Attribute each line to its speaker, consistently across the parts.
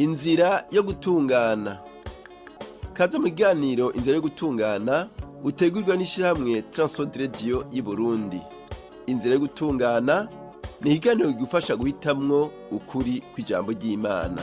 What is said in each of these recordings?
Speaker 1: Inzira yo gutungana. Kaze mu kiganiro Inzira yo gutungana utegurwa n'ishirahamwe Transworld Radio y'Uburundi. Inzira yo gutungana ni ikiganiro kigufasha guhitamwo ukuri kw'ijambo ry'Imana.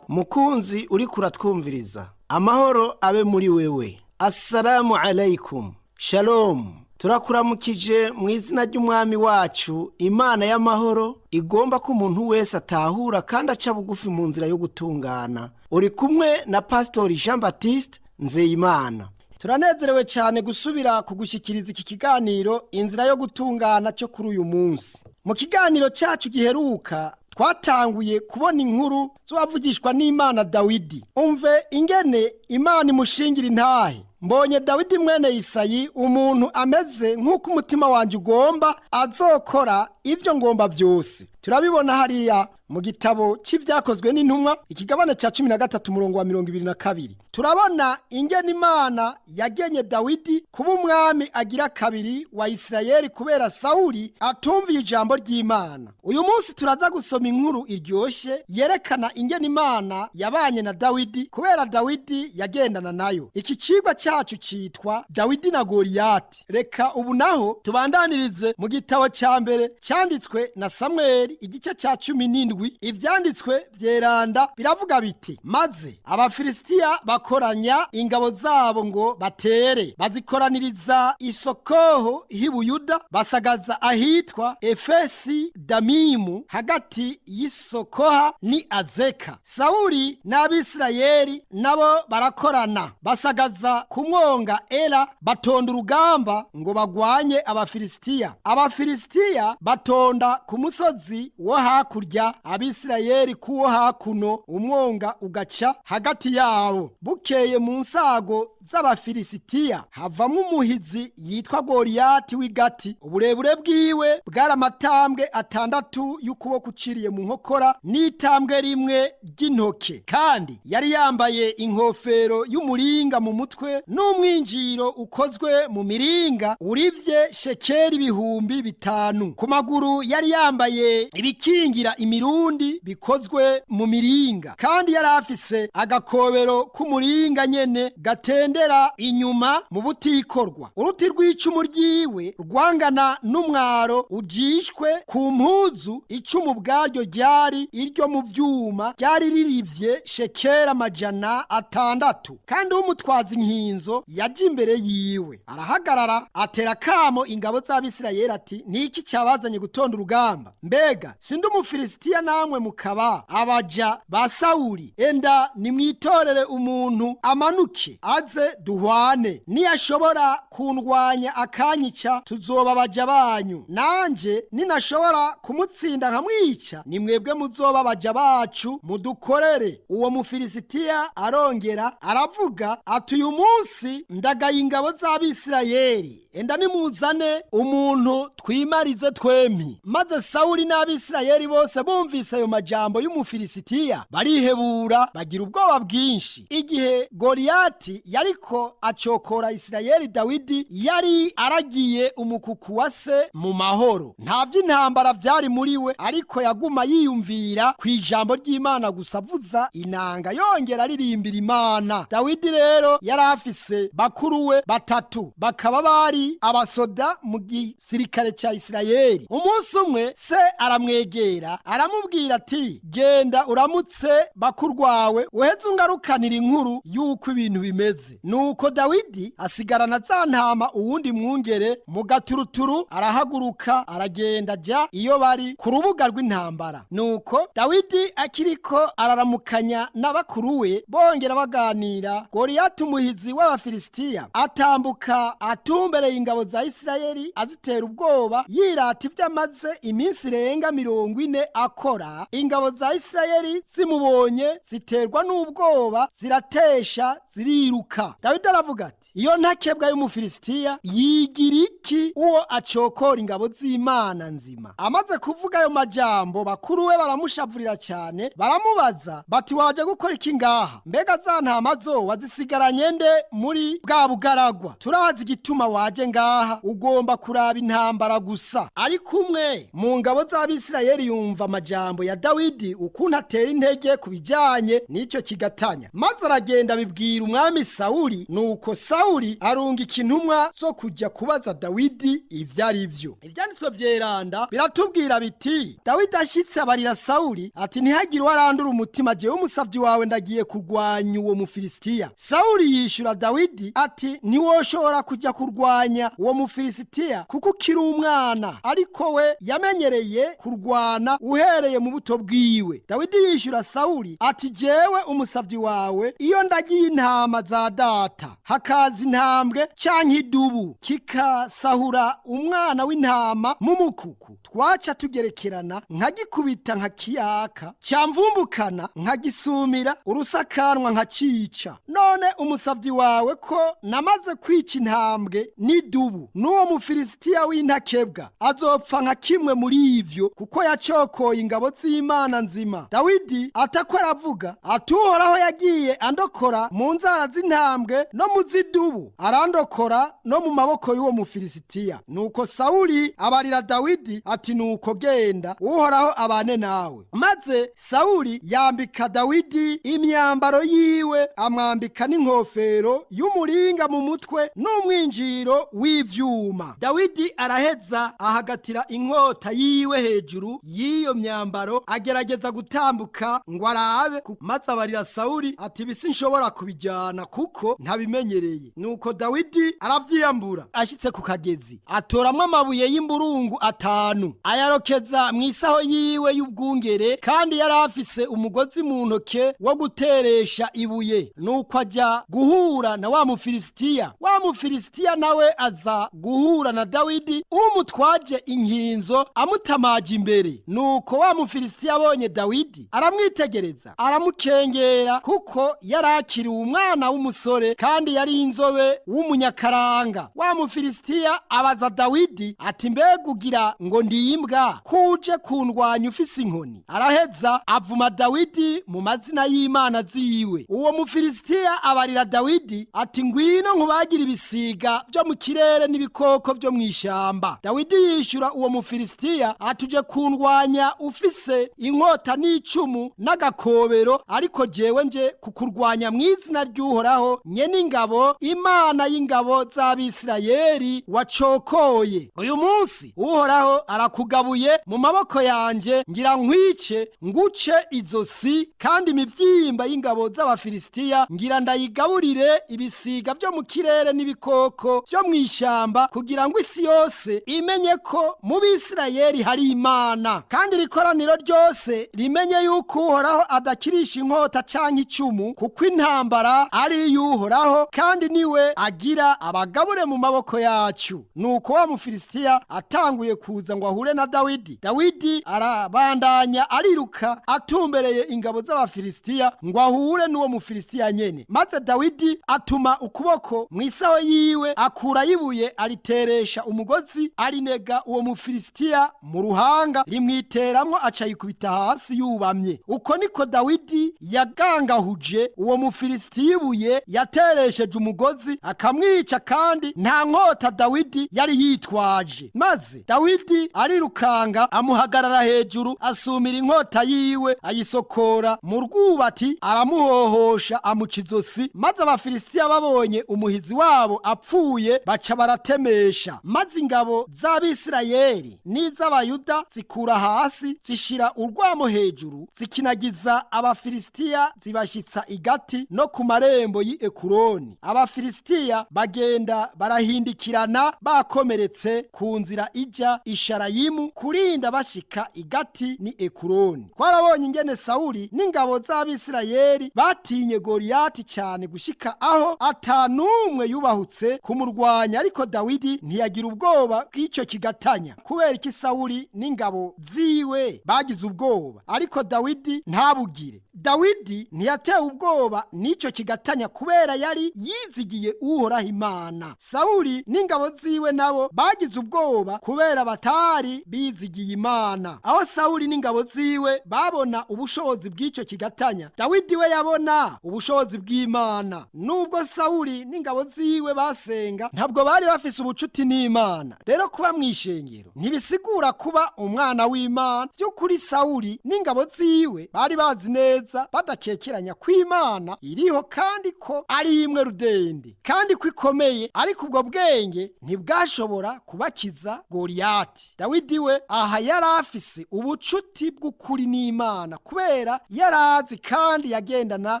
Speaker 2: Mukunzi uriko uratwumviriza, amahoro abe muri wewe. Assalamu alaikum, shalom. Turakuramukije mu izina ry'Umwami wacu, Imana y'amahoro igomba ko umuntu wese atahura kandi aca bugufi mu nzira yo gutungana. Uri kumwe na Pastori Jean Baptiste Nzeyimana. Turanezerewe cyane gusubira kugushyikiriza iki kiganiro Inzira yo gutungana cyo kuri uyu munsi. Mu kiganiro cyacu giheruka twatanguye kubona inkuru z'uwavugishwa n'Imana Dawidi. Umve ingene Imana imushingira intahe: "Mbonye Dawidi mwene Isayi, umuntu ameze nk'uko umutima wanjye ugomba, azokora ibyo ngomba byose." Turabibona hariya mu gitabo cy'Ibyakozwe n'Intumwa, ikigabane cya 13, umurongo wa 22. Turabona ingene Imana yagenye Dawidi kuba umwami agira kabiri wa Isirayeli kubera Sawuli atumviye ijambo ry'Imana. Uyu munsi turaza gusoma inkuru iryoshye yerekana ingene Imana yabanye na Dawidi kubera Dawidi yagendana nayo. Iki cigwa cyacu cyitwa Dawidi na Goriyati. Reka ubu naho tubandanirize mu gitabo cya mbere cyanditswe na Samweli, igice cya 17. Ivyanditswe vyeranda biravuga biti: "Maze Abafilisitiya bakoranya ingabo zabo ngo batere, bazikoraniriza Isokoho h'Ibuyuda, basagaza ahitwa Efesi Damimu, hagati y'Isokoha ni Azeka. Sawuli n'Abisirayeli nabo barakorana, basagaza ku mwonga Era, batonda urugamba ngo bagwanye Abafilisitiya. Abafilisitiya batonda ku musozi wo hakurya, Abisirayeli kuwo hakuno, umwonga ugaca hagati yabo. Bukeye mu nsago z'Abafilisitiya havamwo umuhizi yitwa Goriyati w'Igati. Uburebure bwiwe bwari amatambwe 6 y'ukuboko uciriye mu nkokora n'itambwe 1 ry'intoke, kandi yari yambaye inkofero y'umuringa mu mutwe n'umwinjiro ukozwe mu miringa urivye shekeri 5000. Ku maguru yari yambaye ibikingira imirundi bikozwe mu miringa, kandi yari afise agakobero k'umuringa nyene gatendera inyuma mu butikorwa. Uruti rw'icumu ryiwe rwangana n'umwaro ujishwe ku mpuzu, icumu ubwaryo ryari iryo mu vyuma, ryari ririvye shekeri 600. Kandi w'umutwaza inkinzo yaje imbere yiwe, arahagarara, atera kamo ingabo z'Abisirayeli ati: 'Niki cyabazanye gutonda urugamba? Mbega sindi Umufilisitiya, namwe mukaba abaja ba Sawuli? Enda nimwitorere umuntu amanuke aze duhwane. Niyashobora kundwanya akanyica, tuzoba abaja banyu; nanje ninashobora kumutsinda nkamwica, ni mwebwe muzoba abaja bacu mudukorere.' Uwo Mufilisitiya arongera aravuga ati: 'Uyu munsi ndagaye ingabo z'Abisirayeli. Enda nimuzane umuntu twimarize twempi.' Maze Sawuli n'Abisirayeli bose bumvise ayo majambo y'Umufilisitiya, barihebura, bagira ubwoba bwinshi. Igihe Goriyati yariko acokora Isirayeli, Dawidi yari aragiye umukuku wa se mu mahoro. Nta vy'intambara vyari muri we, ariko yaguma yiyumvira ku ijambo ry'Imana gusa, avuza inanga yongera aririmbira Imana. Dawidi rero yari afise bakuru we batatu, bakaba bari abasoda mu gisirikare ca Isirayeli. Umunsi umwe se aramwegera, aramubwira ati: 'Genda uramutse bakuru wawe, uheze ungarukanira inkuru y'uko ibintu bimeze.' Nuko Dawidi asigarana za ntama uwundi mwungere mu gaturuturu, arahaguruka, aragenda, ajya iyo bari ku rubuga rw'intambara. Nuko Dawidi akiriko araramukanya n'abakuru we, bongera baganira, Goriyati umuhizi w'Abafilisitiya atambuka atumbereye ingabo za Isirayeli, azitera ubwoba, yirata ibyo amaze iminsi irenga 40 akora. Ingabo za Isirayeli zimubonye ziterwa n'ubwoba, ziratesha, ziriruka. Dawidi aravuga ati: 'Iyo ntakebwa y'Umufilisitiya yigira iki uwo acokora ingabo z'Imana nzima?' Amaze kuvuga ayo majambo, bakuru we baramushavurira cyane, baramubaza bati: 'Waje gukora iki ngaha? Mbega za ntama zo wazisigaranye nde muri bwa bugaragwa? Turazi igituma waje.' waje ngaha ugomba kuraba intambara gusa. Ariko umwe mu ngabo z'Abisirayeli yumva amajambo ya Dawidi ukuntu atera intege ku bijanye n'icyo kigatanya, maze aragenda abibwira umwami Sawuli. Nuko Sawuli arungika intumwa zo kujya kubaza Dawidi ivyo ari vyo. Ivyanditswe vyeranda biratubwira biti: Dawidi ashitse abarira Sawuli ati: ntihagire uwarandura umutima, jewe umusavyi wawe ndagiye kurwanya uwo Mufilisitiya. Sawuli yishura Dawidi ati: ntiwoshobora kujya kurwanya uwo Mufilisitiya kuko ukiri umwana, ariko we yamenyereye kurwana uhereye mu buto bwiwe. Dawidi yishura Sawuli ati: jewe umusavyi wawe iyo ndagiye intama za data hakaza intambwe canke idubu kikasahura umwana w'intama mu mukuku, twaca tugerekerana nkagikubita nkakiyaka, cyamvumbukana nkagisumira urusakanwa nkacica. None umusavyi wawe ko namaze kwica intambwe n'idubu, n'uwo Mufilisitiya w'intakebwa azopfa nka kimwe muri ivyo, kuko yacokoye ingabo z'Imana nzima. Dawidi atako aravuga ati: Uhoraho yagiye andokora mu nzara z'intambwe no mu z'idubu, arandokora no mu maboko y'uwo Mufilisitiya. Nuko Sawuli abarira Dawidi ati: nuko genda, Uhoraho abane nawe. Maze Sawuli yambika Dawidi imyambaro yiwe, amwambika n'inkofero y'umuringa mu mutwe n'umwinjiro w'ivyuma. Dawidi araheza ahagatira inkota yiwe hejuru y'iyo myambaro, agerageza gutambuka ngo arabe, maze abarira Sawuli ati: ibi sinshobora kubijyana kuko ntabimenyereye. Nuko Dawidi aravyiyambura. Ashitse ku kagezi atoramwo amabuye y'imburungu 5, ayarokeza mu isaho yiwe y'ubwungere, kandi yari afise umugozi mu ntoke wo guteresha ibuye. Nuko ajya guhura na wa Mufilisitiya. Wa Mufilisitiya nawe aza guhura na Dawidi umutwaje inkinzo amutamaje imbere. Nuko wa Mufilisitiya abonye Dawidi aramwitegereza, aramukengera, kuko yari akiri umwana w'umusore kandi yari inzobe w'umunyakaranga. Wa Mufilisitiya abaza Dawidi ati: mbega ugira ngo ndiyimbwa kuje kundwanya ufise inkoni? Araheza avuma Dawidi mu mazina y'Imana ziwe. Uwo Mufilisitiya abarira Dawidi ati: ngwino nkubagira ibisiga byo mu kirere n'ibikoko byo mw'ishamba. Dawidi yishura uwo Mufilisitiya atuje kundwanya ufise inkota n'icumu n'agakobero, ariko jewe nje kukurwanya mu izina ry'Uhoraho nyene ingabo, Imana y'ingabo z'Abisirayeli wacokoye. Uyu munsi Uhoraho arakugabuye mu maboko yanje, ngira nkwice nguce izosi, kandi imivyimba y'ingabo z'Abafilisitiya ngira ndayigaburire ibisiga byo mu kirere n'ibikoko byo mw'ishamba, kugira ngo isi yose imenye ko mu Bisirayeli hari Imana, kandi irikoraniro ryose rimenye yuko Uhoraho adakirisha inkota canke icumu, kuko intambara ari iy'Uhoraho, kandi niwe agira abagabure mu maboko yacu. Nuko wa Mufilisitiya atanguye kuza ngo ahure na Dawidi, Dawidi arabandanya ariruka atumbereye ingabo z'Abafilisitiya ngo ahure n'uwo Mufilisitiya nyene. Maze Dawidi atuma ukuboko mu isaho yiwe, akura ibuye ariteresha umugozi, arinega uwo Mufilisitiya mu ruhanga, rimwiteramwo acayikubita hasi yubamye. Uko niko Dawidi yagangahuje uwo Mufilisitiya ibuye yateresheje umugozi, akamwica, kandi nta nkota Dawidi yari yitwaje. Maze Dawidi arirukanga amuhagarara hejuru, asumira inkota yiwe ayisokora mu rwubati, aramuhohosha amuca izosi. Maze Abafilisitiya babonye umuhizi wabo apfuye, baca baratemesha. Maze ingabo z'Abisirayeli n'iz'Abayuda zikura hasi zishira urwamo hejuru, zikinagiza Abafilisitiya, zibashitsa igati no ku marembo y'i Ekuroni. Abafilisitiya bagenda barahindikirana bakomeretse ku nzira ija Isharayimu, kurinda bashika igati ni Ekuroni. Twarabonye ingene Sawuli n'ingabo z'Abisirayeli batinye Goliyati cyane gushika aho atanumwe yubahutse kumurwanya, ariko Dawidi ntiyagira ubwoba bw'icyo kigatanya. Kubera iki Sawuli n'ingabo ziwe bagize ubwoba ariko Dawidi ntabugire? Dawidi ntiyatewe ubwoba n'icyo kigatanya kubera yari yizigiye Uhoraho Imana. Sawuli n'ingabo ziwe nabo bagize ubwoba kubera batari bizigiye Imana. Aho Sawuli n'ingabo ziwe babona ubushobozi bw'icyo kigatanya, Dawidi we yabona ubushobozi bw'Imana. Nubwo Sawuli n'ingabo ziwe basenga, ntabwo bari bafise ubucuti n'Imana. Rero kuba mw'ishengero ntibisigura kuba umwana w'Imana. By'ukuri Sawuli n'ingabo ziwe bari bazi neza badakekeranya ko Imana iriho kandi ko ari imwe rudende kandi ko ikomeye, ariko ubwo bwenge ntibwashobora kubakiza Goliyati. Dawidi we aha yari afise ubucuti bw'ukuri n'Imana kubera yarazi kandi yagendana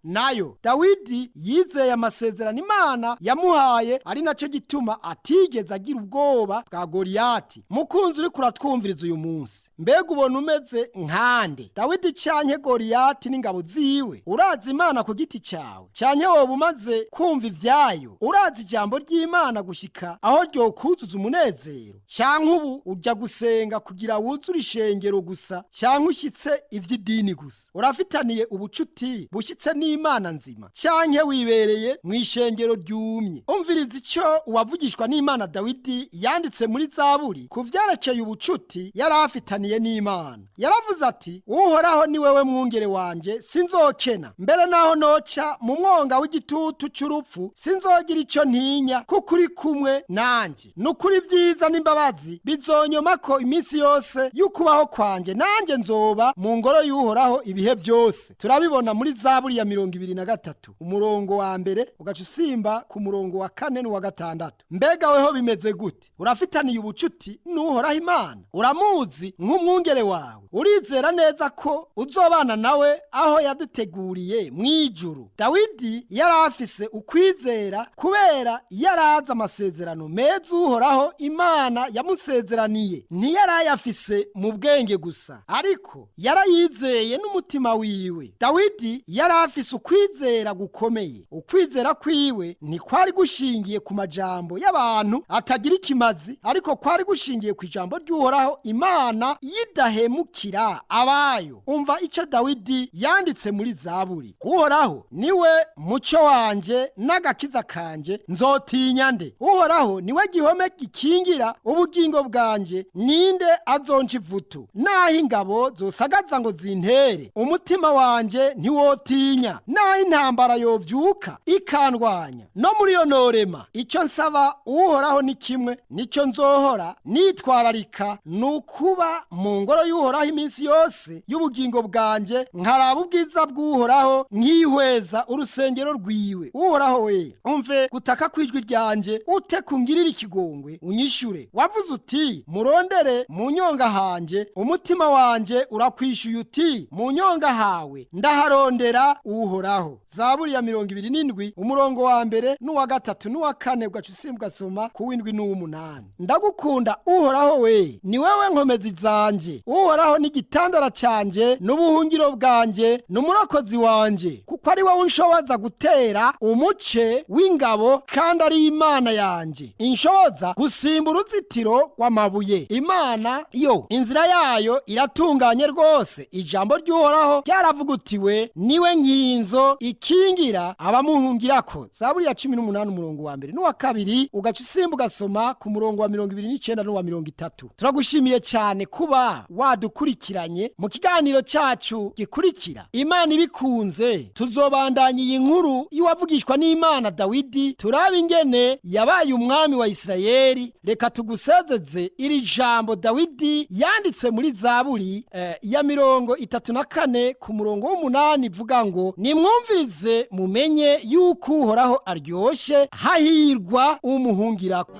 Speaker 2: nayo. Dawidi yizeye amasezerano Imana yamuhaye, ari nacyo gituma atigeze agira ubwoba bwa Goliyati. Mukunzi uriko uratwumviriza uyu munsi, mbega ubona umeze nkande, Dawidi canke Goliyati n'ingabo ziwe? Urazi Imana ku giti cyawe canke woba umaze kumva ivyayo? Urazi ijambo ry'Imana gushika aho ryokuzuza umunezero, canke ubu ujya gusenga kugira wuzure ishengero gusa, canke ushyitse ivy'idini gusa? Urafitaniye ubucuti bushyitse n'Imana nzima, canke wibereye mu ishengero ryumye? Umviriza ico uwavugishwa n'Imana Dawidi yanditse muri Zaburi ku vyerekeye ubucuti yari afitaniye n'Imana. Yaravuze ati: "Uhoraho ni wewe mwungere wanje, sinzokena. Mbere naho noca mu mwonga w'igitutu c'urupfu, sinzogira ico ntinya, kuko uri kumwe nanje. Nukuri ibyiza n'imbabazi bizonyomako iminsi yose y'ukubaho kwanje, nanjye nzoba mu ngoro y'Uhoraho ibihe byose." Turabibona muri Zaburi ya 23, umurongo wa mbere ugaca usimba ku murongo wa kane n'uwa gatandatu. Mbega weho bimeze gute? Urafitaniye ubucuti n'Uhoraho Imana? Uramuzi nk'umwungere wawe? Urizera neza ko uzobana nawe aho yaduteguriye mw'ijuru? Dawidi yari afise ukwizera kubera yarazi amasezerano meza Uhoraho Imana yamusezeraniye. Ntiyarayafise mu bwenge gusa, ariko yarayizeye n'umutima wiwe. Dawidi yari afise ukwizera gukomeye. Ukwizera kwiwe ntikwari gushingiye ku majambo y'abantu atagira ikimazi, ariko kwari gushingiye ku ijambo ry'Uhoraho Imana yidahemukira abayo. Umva icyo Dawidi yanditse muri Zaburi: "Uhoraho niwe muco wanje n'agakiza kanje, nzotinya nde? Uhoraho niwe gihome gikingira ubugingo bwanje, ninde azonca ivutu? Naho ingabo zosagaza ngo zintere, umutima wanje ntiwotinya. Naho intambara yovyuka ikandwanya, no muri yo norema. Icyo nsaba Uhoraho ni kimwe, nicyo nzohora nitwararika, ni ukuba mu ngoro y'Uhoraho iminsi yose y'ubugingo bwanjye, nkaraba ubwiza bw'Uhoraho, nkihweza urusengero rwiwe. Uhoraho we, umve gutaka kw'ijwi ryanjye, ute kungirira ikigongwe unyishure. Wavuze uti: 'Murondere mu nyonga hanjye.' Umutima wanjye urakwishyuye uti: 'Mu nyonga hawe ndaharondera Uhoraho.'" Zaburi ya 27, umurongo wa mbere n'uwa gatatu n'uwa kane, ugaca usimba ugasoma ku w'indwi n'uw'umunani. Ndagukunda Uhoraho we, ni wewe nkomezi zanjye. Uhoraho ni igitandara cyanjye n'ubuhungiro bwanjye n'umurokozi wanjye, kuko ari wowe unshoboza gutera umuce w'ingabo, kandi ari Imana yanjye inshoboza gusimba uruzitiro rw'amabuye. Imana yo inzira yayo iratunganye rwose, ijambo ry'Uhoraho ryaravugutiwe, niwe nkinzo ikingira abamuhungirako. Zaburi ya 18, umurongo wa mbere n'uwa kabiri, ugaca usimba ugasoma ku murongo wa 29 n'uwa 30. Turagushimiye cyane kuba wadukurikiranye. Mu kiganiro cyacu gikurikira, Imana ibikunze, tuzobandanya iyi nkuru y'uwavugishwa n'Imana Dawidi, turabe ingene yabaye umwami wa Isirayeli. Reka tugusezeze iri jambo Dawidi yanditse muri Zaburi ya 34 ku murongo w'umunani, ivuga ngo: "Nimwumvirize mumenye yuko Uhoraho aryoshye, hahirwa umuhungirako."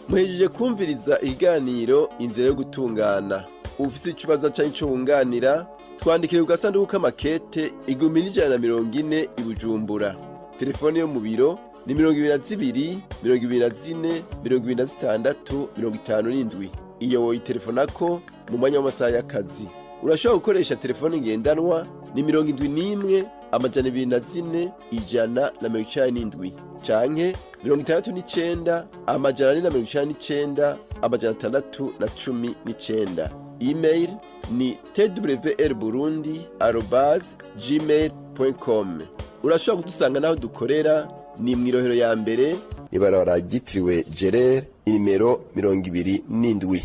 Speaker 1: Muhejeje kumviriza ikiganiro Inzira yo Gutungana. Ufise ikibazo canke ico wunganira, twandikire ku gasanduku k'amakete 1140 i Bujumbura. Telefone yo mu biro ni 22 24 26 57. Iyo woyitelefonako mu mwanya w'amasaha y'akazi. Urashobora gukoresha telefone ngendanwa ni 71 204 197 canke 69 499 619. Email ni twrburundi@gmail.com. Urashobora kudusanga n'aho dukorera, ni mu Irohero ya mbere, ibarabara ryitiriwe Gerere, inimero 27.